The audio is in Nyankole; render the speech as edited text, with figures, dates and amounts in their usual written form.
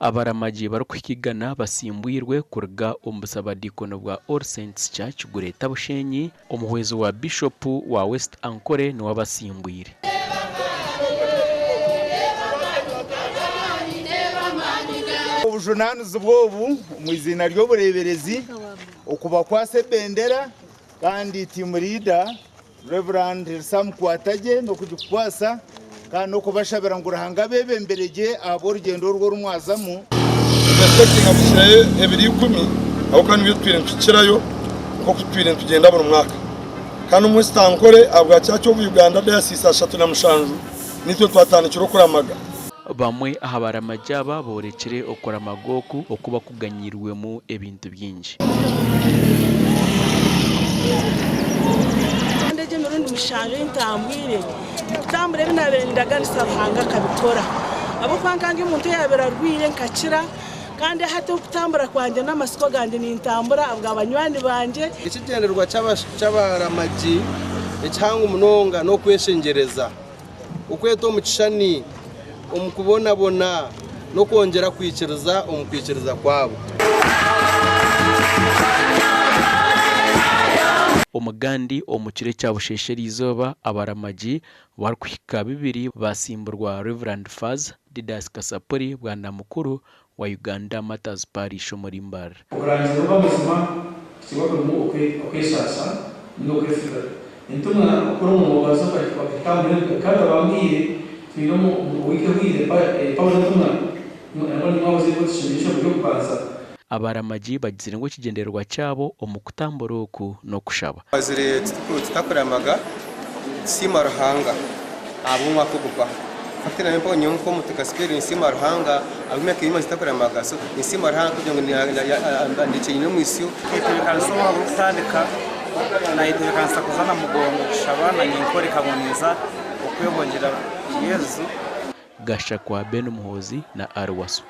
Abaramagi barikuhika igana basimbwirwe kuruga omu busabadiikoni bwa All Saints Church Gureta Bushenyi. Omuhwezi wa Bishopu wa West Ankole niwe abasimbwire. Obujunaanizibwa obu omu iziina ry'obureeberezi okubakwatsa ebendera kandi team leader Rev. Sam Kwatagye n'okugikukwatsa kandi n'okubashabira ngu Ruhanga abeebembere gye ahabw'orugyendo oru oru mwazamu. Nituexpectinga kuhikirayo ebiro ikumi ahabw'okuba nibyo tutwire nituhikirayo nk'oku tutwire nitugyenda buri mwaka. Kandi omu West Ankole ahabwa Church of Uganda Diocese 37 nitwe twatandikire okuramaga. Bamwe aha baramagi aba boorekire okuramaga oku oku bakuganyiirwemu ebintu bingi. Kandi egyo emirundi mushanju ei ntambwire, kutambura ebi naabaire nindaganisa Ruhanga akabikora. Ahabw'okuba nka ndi omuntu oyaabaire arwaire nkakira, kandi hati okutambura kwangye n'amatsiko gangye nintambura ahabwa banywani bangye. Ekigyendererwa ky'abaramagi ekihango munonga n'okweshengyereza, okweta omu kishushani, omu kubonabona n'okwongyera kwikiriza omu kwikiriza kwabo. Omugandi omu kiro ekya busheesha eriizooba abaramagi barikuhika bibiri basimburwa Rev. Faaza Didas Kasapuri Bwanamukuru wa Uganda Martyrs Parish omuri Mbarara. Okurangirira okw'amazima kuteekwa kurimu okweshaasha ninga okwefubira. Entumwa okukora omurimo gwazo bakahika aha muheru bikaba bitabanguhiire. Twine omu wiiki ehweire Paulo entumwa nangwa nimwo abuze ngu tushemereire eishomo ry'okubanza. Abaramagi bagizire ngu ekigyendererwa kyabo omu kutambura oku n'okushaba. Tumazire tutakuramaga nitusiima Ruhanga ahabw'omwaka ogu. Hati nanye mpaho nyowe nk'omutekasiperi ninsiima Ruhanga ahabw'emyaka ei mazire ntakuramaga so ninsiima Ruhanga kugira ngu andekyeire omwisyo. Nketebeekanisa omwaka gurikutandika, nayetebeekanisa kuza Namugongo kushaba nanye nkworeka ngu ninza okwehongyera Yesu. Gashakwa Ben Muhoozi na Ali Wasswa.